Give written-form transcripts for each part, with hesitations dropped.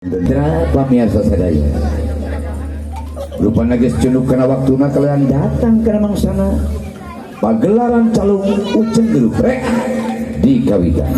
Dra pamirsa sadaya. Rupana geus cunduk kana waktuna kalian datang kana mangsana pagelaran calung Uceng Geruprek di Kawitan.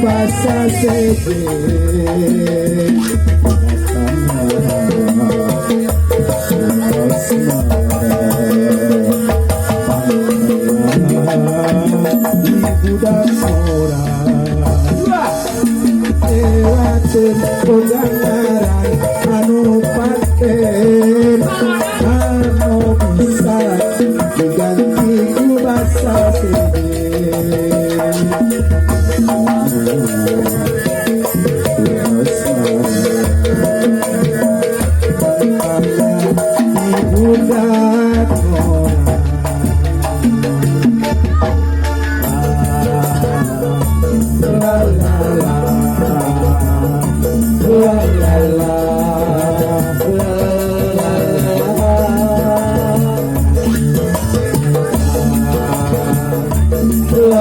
Bahasa. Sejen anu bisa diganti ku basa sejen. Ibu la la la la la la la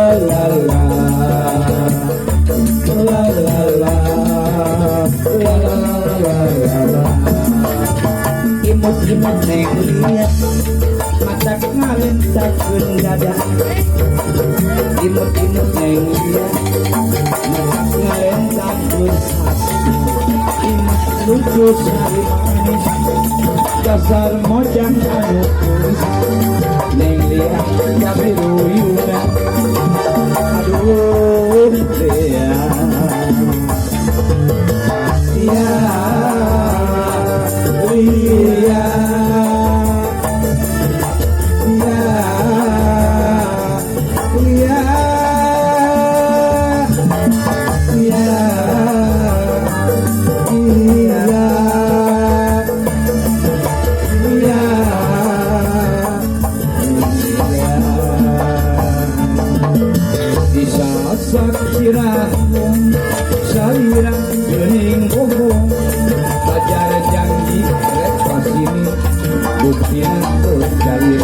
la la la la la la la la. Imut-imut neng liat mata ngalentakkeun dada. Imut-imut neng liat mata ngalentakkeun hati. Imut lucu sari manis dasar mojang anu tulis. Neng liat kabiruyuna aduh lia ya lia ya lia ya ya ya. Disasak sirahmu salira geuning bohong bajar janji rek pasini buktina teu cair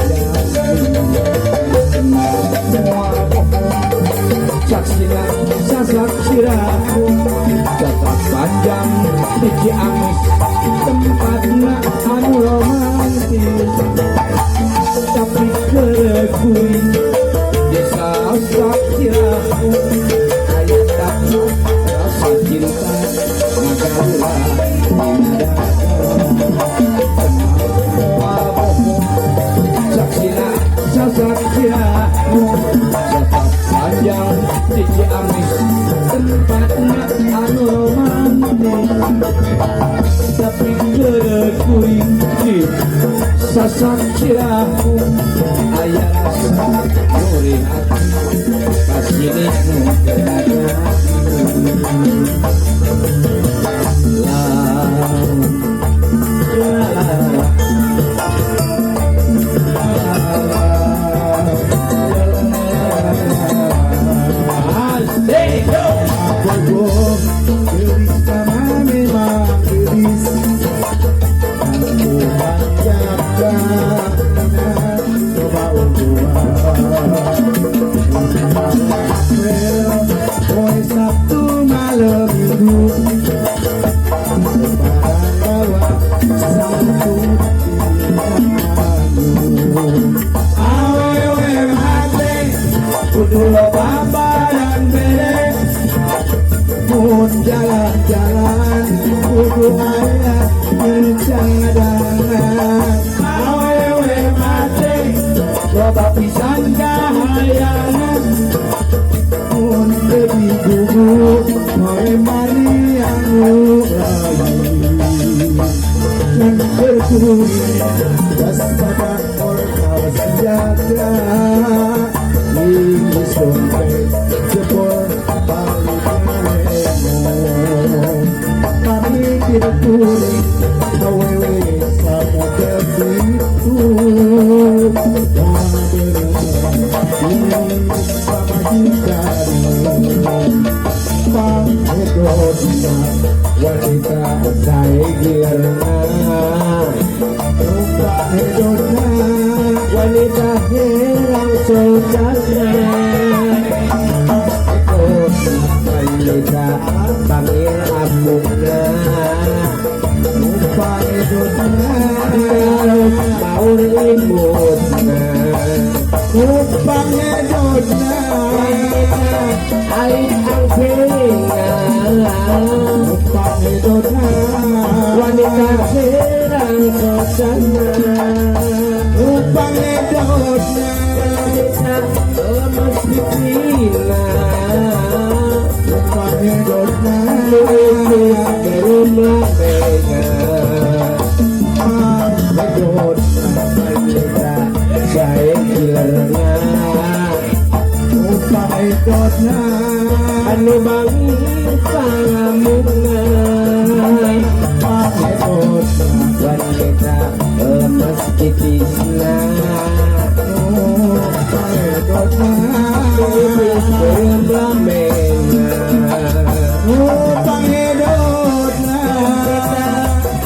moal bohong saksina sasak sirahmu catat panjang di Ciamis tempatna anu romantis tapi kerekuring disasak sirahmu aya tapi rasa cinta ngagaula dina moal bohong saksina sasak sirahmu catat panjang di Ciamis tempatna anu romantis tapi kerekuring di sasak sirahmu aya rasa nyeri hati pasini nu teu la la la. Asik yo. Bogo gelis sama memang gelis aku panjatkan coba April poe Sabtu malam Minggu lebaran bawa satu Awewe mate kudu loba barang bere mun jalan-jalan kudu aya cadangan. Awewe mate loba pisan kahayangan mun lebih gugup moe mariangu lain dan berkuring waspada orkal senjata ini sampai jebol balik remo pamikir kuring awewe samodel itu wanita saegirna rupa hedona wanita herang socana wanita bangir amukna rupa hedona maur imutna rupa hedona wanita alit angsingan rupa hedona wanita herang socana rupa hedona wanita lemes pipinan rupa hedona belum lambengan. Pangedotna Anu bangir pangambungna. Pangedotna. Wanita lemes titisna. Oh, pangedotna. Tipis beureum lamena. Oh, pangedotna.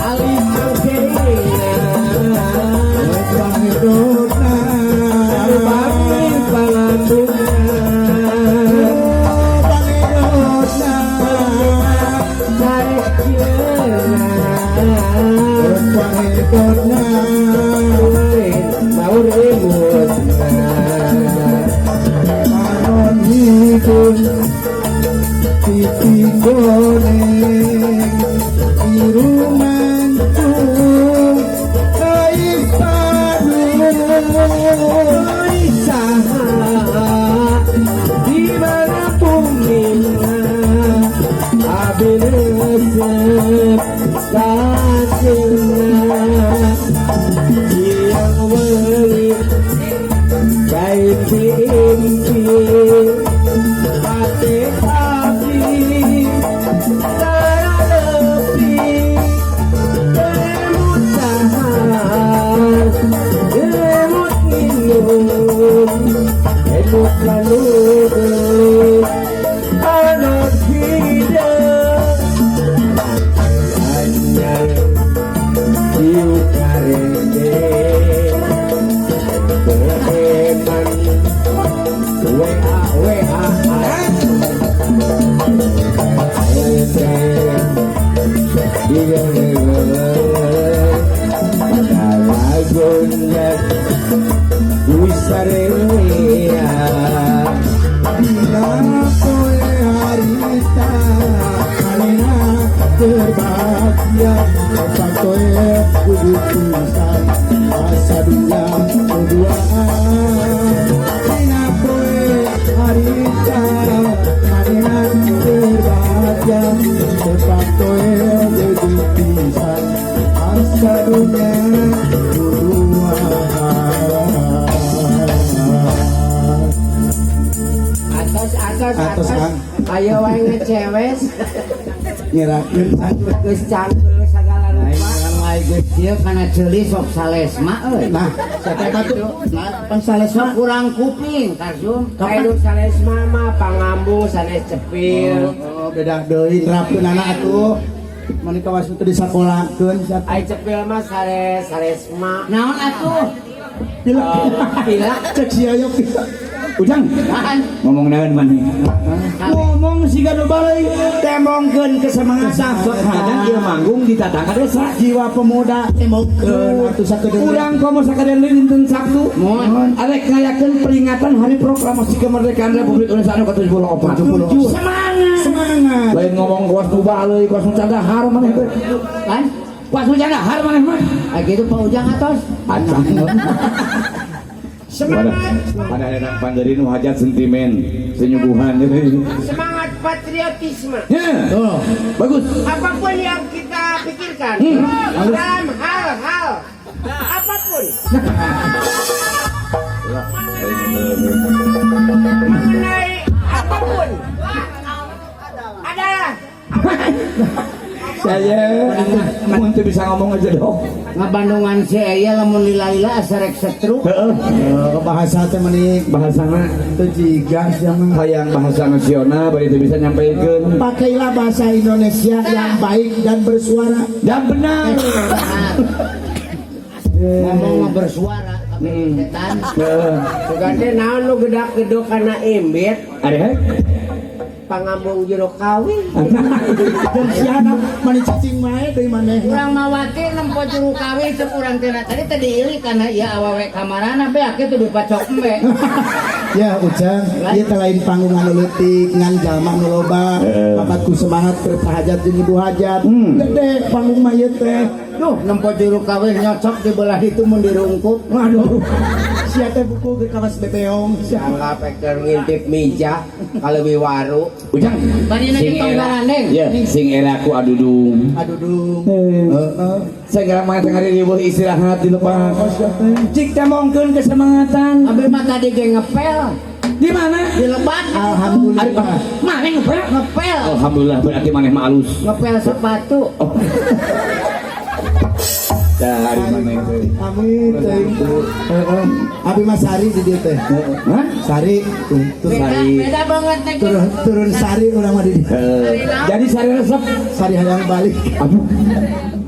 Alif angkena. Oh, pangedotna. Anu bangir pangambungna. Oh, pangedotna. Sarek cileuna. Oh, pangedotna. Maur imutna. Panon hidung pipi goreng irung mancung ais padu. Oi saha di mana bumina abi resep kacilna siang wengi cai impi ate abdi tara nepi emut dahar emut minum emut lalu gelis panon hideung anyar diuk karede bereman WA WA pada lagunya Wisarea. Dina poe harita manehna keur bahagia tempat toe kudu pisan asa dua duaan. Dina poe harita manehna keur bahagia tempat toe kudu pisan asa dunya duaan. Atos atos. Atos, atos. Kang. Ayo wae ngecewes. Nyerakeun. Geus cangkeul sagala Lain rupa. urang wae geus kieu kana ceuli sok salesma euy. Nah, saya tuh Nah, pan salesma. sok kurang kuping Karsum. Kayak nu sanes mah pangambung sanes cepil. Oh, beda deui nerapkeun anak atuh. Mani kawas teu disakolakeun sia. Ai cepil mah sanes salesma. Naon atuh? Pilek. Pilek. Cek sia yo pilek. Ujang Naon? ngomong naon maneh ngomong siga nu balik temongkeun kesemangatan sok hayang ieu manggung di tatangga desa. Jiwa pemuda temongkeun atuh sakedeung. Urang komo sakadeung dinten Sabtu Mohon. arek ngayakeun peringatan Hari Proklamasi Kemerdekaan Republik Indonesia anu ke-74. Semangat. Semangat. Lain ngomong kuas nu balik kuas nu candahar maneh teh. Kan? Kuas nu candahar maneh mah. Ah gitu Pak Ujang atos. Acan. Semangat. Pada enak panjari nu hajat sentimen senyuguhan. Semangat patriotisme. Ya. Tuh. Bagus. Apapun yang kita pikirkan dalam hal-hal apapun mengenai apapun adalah Saya mun teu bisa ngomong aja dong. Ngabandungan si Aya lamun lila-lila asa rek setruk. Heeh. Eh, bahasa teh meni Bahasana teu jiga sia mah. hayang bahasa nasional bari teu bisa nyampaikan. Pakailah bahasa Indonesia yang baik dan bersuara. Dan benar. Ngomong mah bersuara tapi setan. Heeh. Sugan teh naon nu gedak-geduk kana imbit Ada hek? pangambung jero kawin. Jeung siana mani cicing wae deui manehna. Urang mawati nempo juru kawin cek urang teh tadi teh diilik kana ieu awewe kamarana beak kitu dipacok embe. Ya Ujang, ieu teh lain panggung anu leutik ngan jalma nu loba. Babat ku semangat keur hajat jeung ibu hajat. Gede panggung mah ieu teh. Duh, nempo juru kawin nyocok di belah itu mun dirungkup. Waduh. Sia teh buku ge kawas bebeong. Sia. Anggap keur ngintip mija kaleuwih waru. Ujang. Bari Sing na tong era. garandeng. Ya, sing era ku adudung. Adudung. Heeh. Segala mah tengah riweuh istirahat di lepas. Oh, sia teh. Cik temongkeun kesemangatan. Abi mah tadi ge ngepel. Di mana? Di lebat. Alhamdulillah. Maneh ngepel? Ngepel. Alhamdulillah berarti maneh mah alus. Ngepel sepatu. Oh. Dari maneh teh. Amin teh. Heeh. Abi mah Sari di dieu teh. Hah? Sari tuh turun Beda, Sari. beda banget teh. Turun, turun Sari urang mah di dieu. Jadi sari resep. Sari hayang balik. Aduh.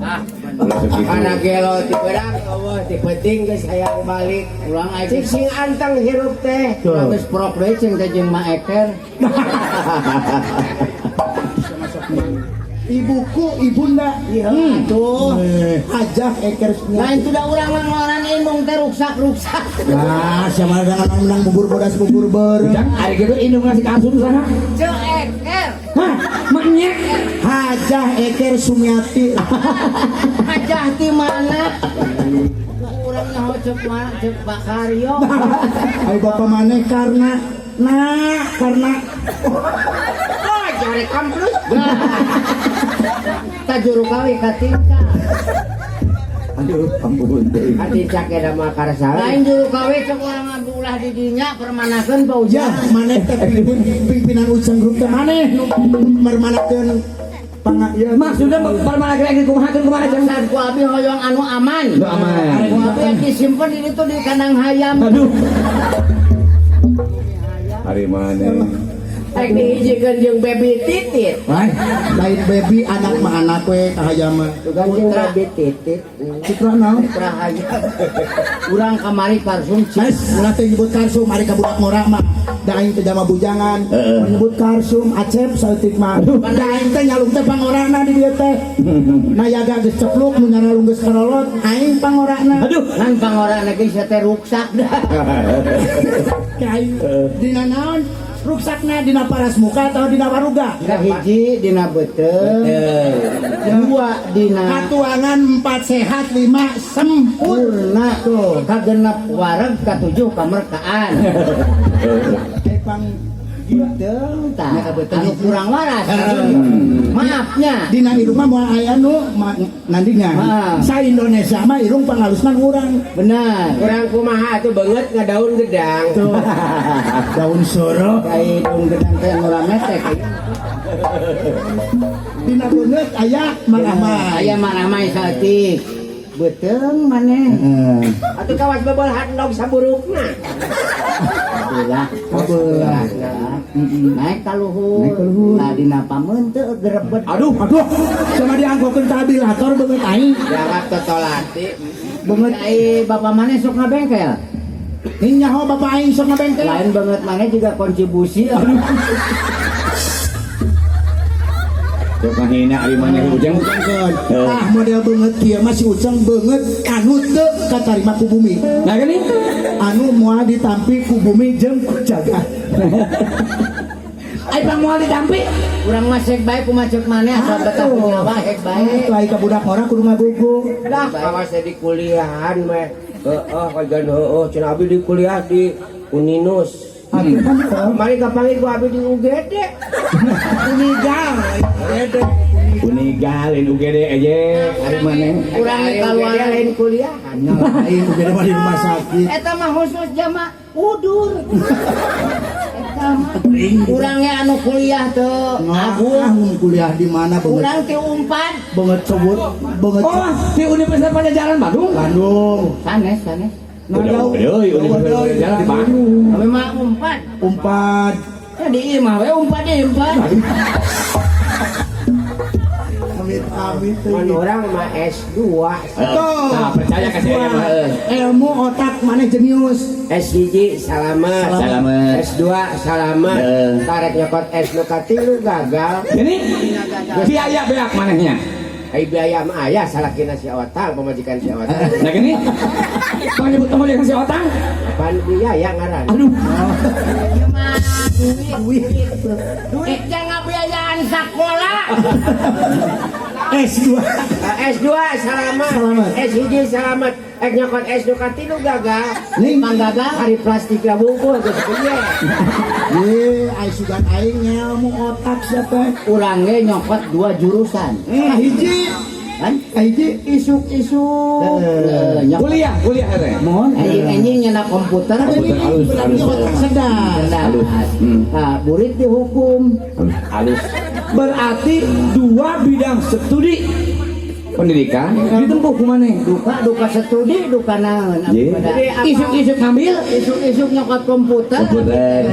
Ah, Karena gelo ti beurang eueuh ti penting geus hayang balik. Urang aja Cik sing anteng hirup teh. Urang geus prok deui cing teh jeung Ma Eker. Ibuku ibunda. Iya tuh. Hajah Eker. Lain tuh da urang mah ngaran indung teh ruksak-ruksak. Lah, siapa ada menang bubur bodas bubur ber. Ujang, ari kitu indung ngasih ka asup sana. Ceu Eker. Hah, maknya Hajah Eker Sumiati. Hajah ti mana? Urang nyaho ceuk mana ceuk Pak Karyo. Ayo bapak maneh karena nah karena Oh, jare kamplus. Ta juru kawi katinca. Aduh, ampun teh. Katinca ke da mah karasa. Lain juru kawi cek urang ulah di dinya permanakeun Pak ya Ujang. maneh teh pimpinan Uceng Grup teh maneh nu mermanakeun panga ieu. Maksudnya permanakeun lagi kumahakeun kumaha jang? Maksud ku abi hoyong anu aman. Nu aman. Ku abi yang disimpen di ditu di kandang hayam. Aduh. Hari mana? Rek dihijikeun jeung baby titit. Wah, Lain baby anak mah anak we ka hayam mah. Tuh jeung baby titit. Citra naon? Putra hayam. Urang kamari karsum Mas, ulah teh nyebut karsum ari ka budak ngora mah. Da aing teh jama bujangan. Menyebut karsum Acep saeutik mah. Da aing teh nyalung teh pangorana di dieu teh. Nayaga geus cepluk nu nyaralung geus karolot, aing pangorana. Aduh. Ngan pangorana ge sia teh ruksak dah. Aing dina naon? Ruksakna dina paras muka atau dina waruga? Dina hiji dina beuteung. Dua dina Katuangan 4 sehat 5 sempurna. purna. Kagenep wareg katujuh kamerkaan. Pang Beuteung tah. Nya kabeuteung. Anu kurang waras. Maafnya. Dina irung mah moal aya nu nandingan. Sa Indonesia mah irung pangalusna urang. Benar. Kurang kumaha atuh beungeut ngadaun gedang. Tuh. Daun soro. Kai daun gedang teh anu metek. Dina beungeut aya maramai. Aya maramai saeutik. Beuteung maneh. Atuh kawas bebel hotdog saburukna. Alhamdulillah. Alhamdulillah. Naik ka luhur. Naik ka luhur. Nah dina pameun teu gerebet. Aduh, aduh. Sama dianggokeun ka abilator beungeut aing. Jawab totolati. Beungeut Ai bapak maneh sok ngabengkel. Ning nyaho bapak aing sok ngabengkel. Lain banget maneh juga kontribusi. Sok ngahina ari maneh Ujang. Ah model beungeut kieu mah si Uceng beungeut anu teu katarima ku bumi. Nah gini. Anu moal ditampi ku bumi jeung ku jagat. Ai pang moal ditampi. Urang mah sek bae kumaha ceuk maneh asal betah nyawa hek bae. Atuh ai ka budak ora kudu ngagugu. Dah kawas di kuliahan meh. Heeh, kajan heueuh cenah abi di kuliah di Uninus. Atuh kan Mari kapanggih ku abi di UGD. Unigal. UGD. Unigal lain UGD aja ari maneh. Urang Urang kaluar lain kuliahan. Lain UGD mah di rumah sakit. Eta mah khusus jama udur. Eta mah urangnya anu kuliah teu Agung kuliah di mana beungeut? Urang ti Unpad. Beungeut sebut, beungeut. Oh, di Universitas Padjadjaran Bandung. Bandung. Sanes, sanes. Nah, jauh. Deui Universitas Padjadjaran Bandung. Kami mah Unpad. Unpad. Ya di imah we Unpad di Unpad. Amit amit. Mun urang mah S2. Tuh. Nah, percaya ka saya mah. Ilmu otak maneh jenius. S1 salamet. Salamet. S2 salamet. Tarek nyokot S nu katilu gagal. Ini biaya beak manehnya. Ai biaya mah aya salakina si Otang, pamajikan si Otang. Nah gini. Pang nyebut pamajikan si Otang. Pan biaya ngaran. Aduh. Ieu mah duit. Duit jangan biayaan sakola. S2. S2 salamet. Salamet. S1 salamet. Ek nyokot S nu katilu gagal. Ning Mang gagal. Hari plastik lah bungkus geus piye. Ye, ai sugan aing ngelmu otak sia teh. Urang ge nyokot 2 jurusan. Hiji Kan Hiji isuk-isuk. Heeh. Kuliah, kuliah teh. Mohon anjing-anjing nyana komputer. Ini Halus, berarti halus. otak cerdas. Halus. Nah, burit dihukum. Halus. Berarti dua bidang studi pendidikan ditempuh ku maneh. Duka duka studi duka naon. Ye. Isuk-isuk ngambil Isuk-isuk nyokot komputer. komputer.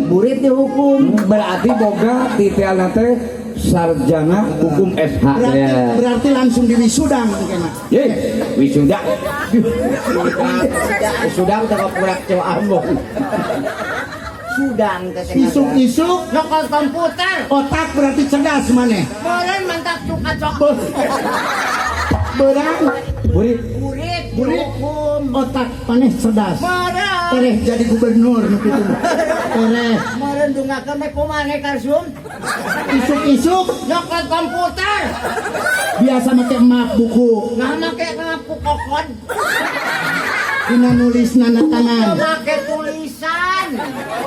Burit dihukum. Berarti boga titelna teh sarjana hukum SH Berarti, ya. berarti langsung di wisuda mungkin mah. Ye, wisuda. Sudang teh kurak cow ambon. Sudang teh. Isuk-isuk nyokot komputer. otak berarti cerdas maneh. Meureun mantap suka cok. Berang Burit. Burit Burit. dihukum. Otak maneh cerdas. Meureun. Tereh jadi gubernur nu kitu. Tereh Meureun dungakeun teh kumaha karsum? Isuk-isuk Nyokot komputer. Biasa make map buku. Nah make ngapu kokon. Dina nulis nana tangan. Make tulisan.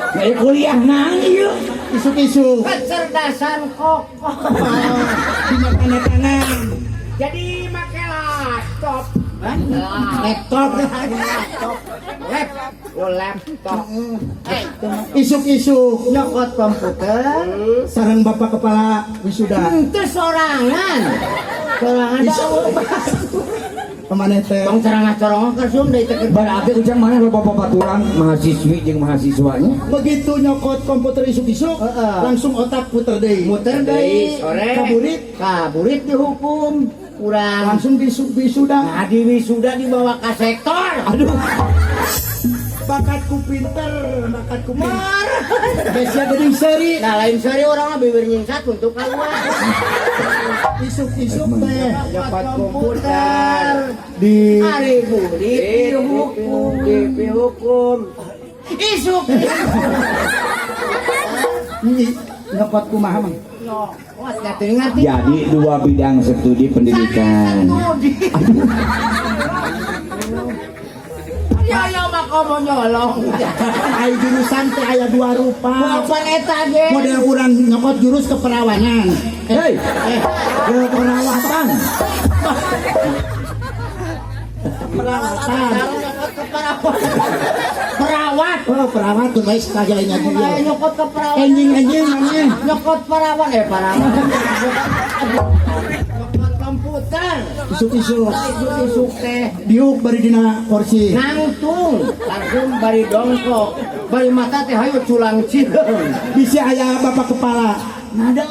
Nah, ieu kuliah naon ieu? Isuk-isuk Kecerdasan kokon. Dina tanda tangan. Jadi make laptop. Laptop. Laptop. Lap, oh laptop. Hey, Isuk-isuk nyokot komputer. Sareng bapak kepala wisuda. Itu sorangan. Sorangan Isuk. Kemana teh? Tong cerangah corongok kersum deui teh. Berarti ujang mana loba babaturan mahasiswi jeung mahasiswanya? Begitu nyokot komputer isuk-isuk, Heeh. langsung otak puter deui. Muter deui. Sore. Kaburit Kaburit dihukum. Kurang. Langsung wisuda. Nah, di wisuda dibawa ke sektor. Aduh. Bakatku pinter, bakatku pinter. Besya geuning seuri. Nah, lain seri orang mah bibir nyingsat untuk keluar. Isuk-isuk teh Nyokot komputer. Di Ari burit dihukum. Dihukum. Isuk. Nyokot kumaha mah? Nyokot ngerti ngerti. Jadi dua bidang studi pendidikan. Studi. Ya ya mah komo nyolong. Ai jurusan teh aya dua rupa. Bukan eta ge. Model urang nyokot jurus keperawanan. Hei, Eh, keperawatan. Perawatan. Nyokot ke perawat. Perawat. Oh, perawat tuh baik sekali lainnya Ayo dia. nyokot ke perawat. Enjing-enjing namanya. Nyokot perawat eh perawat. Nyokot komputer. Isuk-isuk. Isuk-isuk teh. Diuk bari dina kursi. Nangtung langsung bari dongkok. Bari mata teh hayu culang cileung. Bisa aya bapak kepala. Nada.